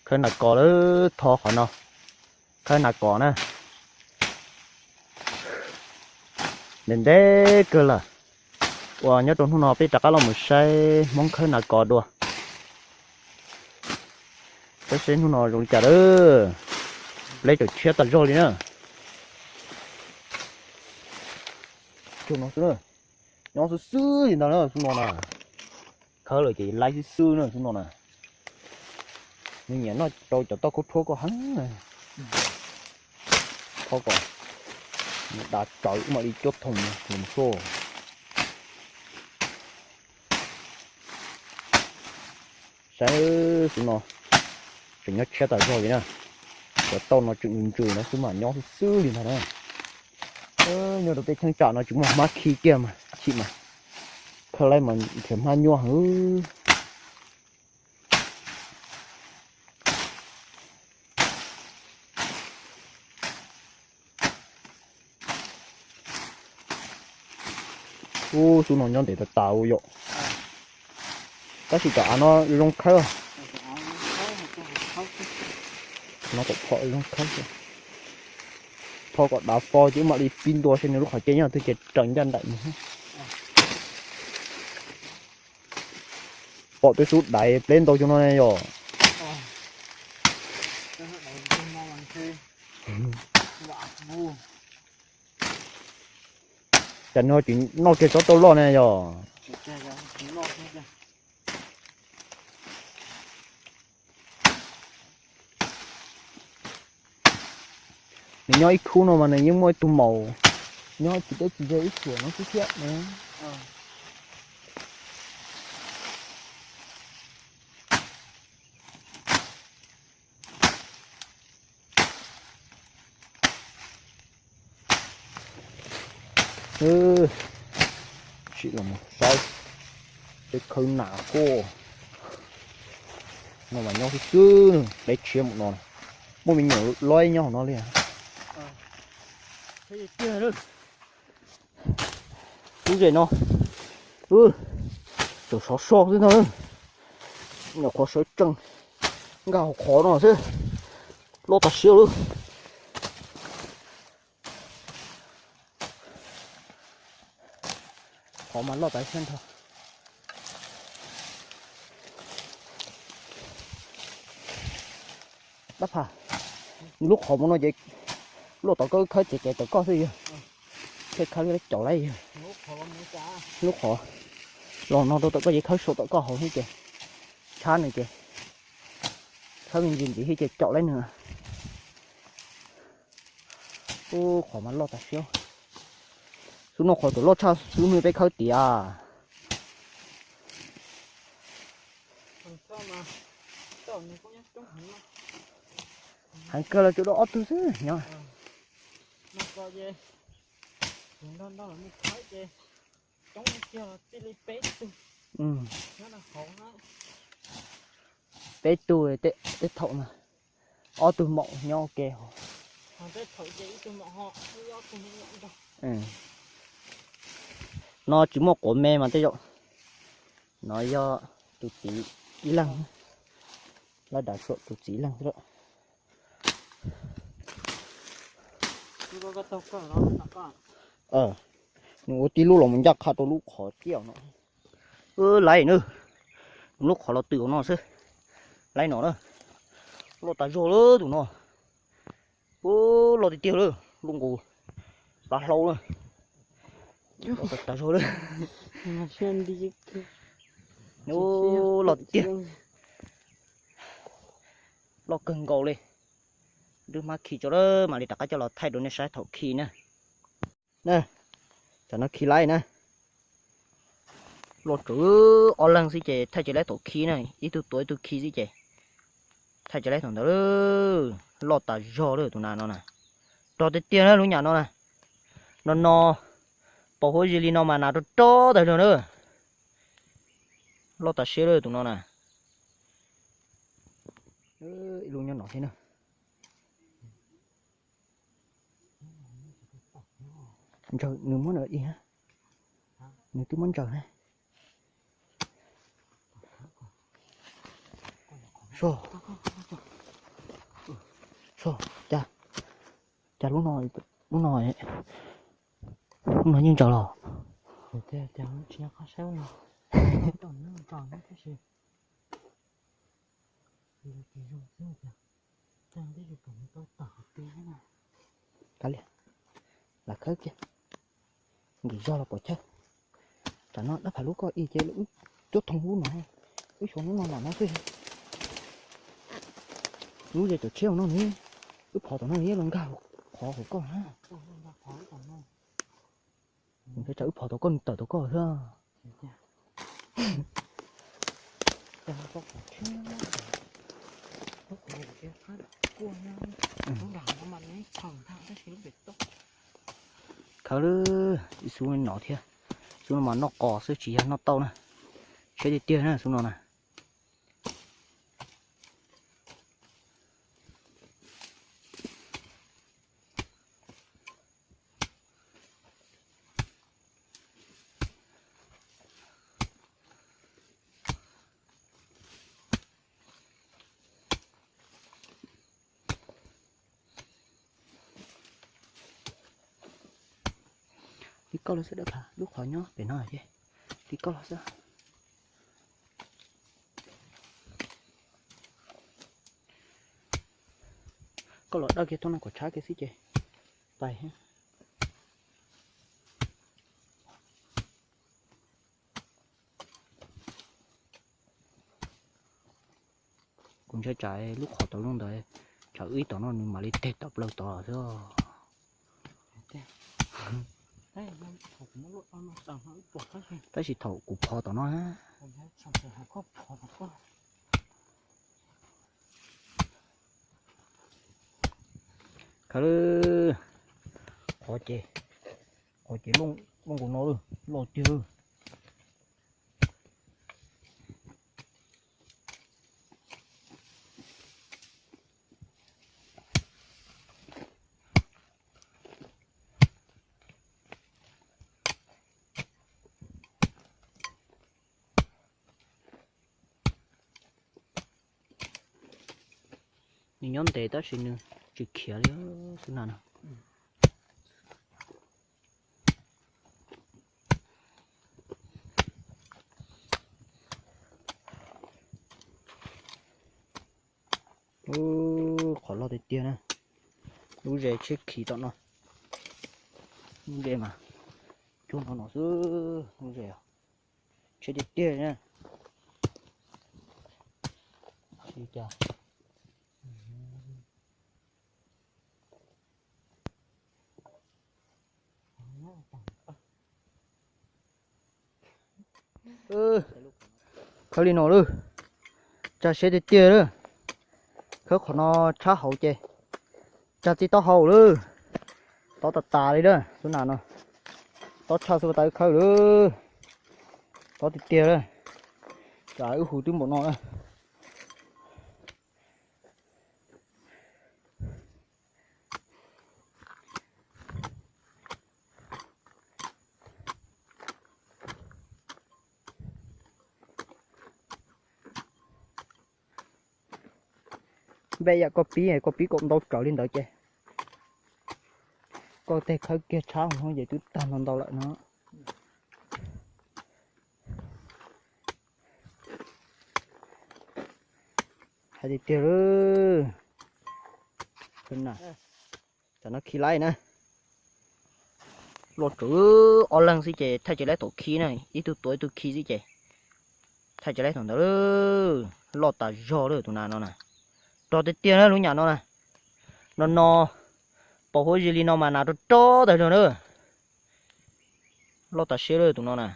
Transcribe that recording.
Khawb nas kos lawm, tho qhov no, khawb nas kos na. Ntev ntev kawg lawm, uas nyob rau hnub no peb rov qab los mus saib Hmoob khawb nas kos dua. Saib seb hnub no zoo li cas lawm. Pleb tseem tshiab tas zog li na. Nyob xwb xwb li ntag na xub no na. Khawb lawm ces laib xwb xwb na xub no na. Nws nyiam noj rau cov toj khaub rhuab koj heev na. Thov kom nws dav tsawv mam li cuab thoom los xwb. Saib xwb no, tseem nyob tshiab tas zog li na. Cov tauj no tseem ntsws ntsws no xwb mas nyob xwb xwb li ntag na. Nyob rau peb cheeb tsam no tsis muaj hmab khi kiag mas chim mas, khawb laib mas nrhiav hmab nyuaj heev. Ub, xub no nyob ntev tas tas ua yom. Tab sis cov av no zoo khawb. No kom phom zoo khawb. Thov kom dav fo ces mam li pib ntua seb nws lub qhov ceg nyob twg ces raws ncaj nraim mus. Pom peb xub daiv pleb ntau cov no ne yom. Cas nws tsis noj kiag tsob tauj loj ne yom. Nws nyob ib khub no mas nws yeej muaj ib tug maum nyob tsis deb tsis ze ib txhuam no xwb thiab. Sim los saib peb khawb nas koj no mas nyob xwb xwb, deb tshiab mus no. Muaj me nyuam loib nyob hauv no li. Lub zem no, tseem sov so xwb no. Nyuam qhuav sawv tsees nkag hauv qhov no xwb, loj tas siab lawm. Qhov mas loj tas siab ntho. Dab Phas, lub qhov mus no ces luaj tom koj khawb tsev kev tom koj xwb yog. Thiaj khawb caum laib yog. Lub qhov los no rau tom koj ces khawb saum tom koj hauv thiab ces tshab nws ces khawb me ntsis ntxiv thiab ces caum laib nws. Ub, qhov mas loj tas siab. Xub no qhov tseem loj tshaj xub no peb khawb tiav. Heev kawg los tsuas dua ob tug xwb nyob. Peb tug, tej thaum no ob tug maum nyob ua ke. No tsis muaj quav me mas tej zaum no yog tus txiv ib leeg, lawv dav tsuam tus txiv ib leeg xwb lawm. Nws ua tib lub los mus ncaj qha rau lub qhov tiaj no. Laib na, lub qhov los twm no xwb. Laib no na, loj tas zog lawm tus no. Ub, loj tiag tiag lawm, lub nqus plav hlau lawm. Loj tas zog lawm. Ub, loj tiag tiag. Loj kawg nkaus li. Nrwb hmab khi tso lawm mam li rov qab coj los thaij rau nej saib thaum khi na. Na, tam no khi laib na. Loj tsawv, ob leeg xwb ces thaij tsis laib thaum khi na, ib tug tuav ib tug khi xwb ces thaij tsis laib thaum ntawd. Loj tas zog lawm tus nas no na. Rog tiag tiag na lub nyam no na. No no, pom huab zis li no mas nas rog rog tas zog na. Loj tas siab lawm tus no na. Ib lub nyob no thiab na. Ntsawg nws muab na, nws twb muab ntsawg na. Soj, soj, cas, cas lub no, lub no, lub no yeej ntsaws los. Kav liam, lam khawb kiag, nkim zog los pom chaw. Tam no dab pham lub koj ib ces wb cuab thooj lub no, wb xyuas lub no lam no xwb. Lub ze cov tshiab no ne, wb phov tom no los nkag qhov hauv koj na. Wb phov tom koj nws tawm tom koj xwb. Khawb lawm, ib xub no thiab, xub no mas noj qos xwb tsis yog noj tauj na. Siab tiag tiag na xub no na. Tib koj los xwb dab pham, lub qhov nyob pem no ces tib koj los xwb. Koj los dawj kiag tuaj no kom tshab kiag xwb ces pais. Kuv ntshai tsam lub qhov tau lub ntawd, tsam wb ib tom no nws mam li teg tom plaws tod xwb. Tab sis thaum kuv phov tom no, khawb lawm, qhov ces, qhov ces loj nkaus no lawm, loj tiag lawm. Nws nyob ntev tab sis nws tsis khiav li xwb na no. Qhov loj tiag tiag na. Lub ze tshiab khiv tom no. Lub ze mas cuag no no xwb lub ze. Tshiab tiag tiag na. Tsis cas. Khawb li no lawm, tsag siab tiag tiag lawm. Khawb qhov no tshab hauv ces tsag txij taub hau lawm. Tob tas tas li lawm xwb na no. Tob tshaj xwb tas wb khawb lawm. Tob tiag tiag lawm. Tsam wb hu twb npaum no lawm. Npe yam koj pib, koj pib kom ntau tsawv li ntawd ces koj tej khawb kiag tshab hauv ces twb tag ntau ntau lawm no. Hais tiag tiag lawm. Tam no khi laib na. Loj tsawv, ob leeg xwb ces thaij tsis laib thaum khi na, ib tug tuav ib tug khi xwb ces thaij tsis laib thaum ntawd. Loj tas zog lawm tus nas no na. Rog tiag tiag na lub nyam no na. No no, pos huab zig li no mas nas rog rog tas zog na. Loj tas siab lawm tus no na.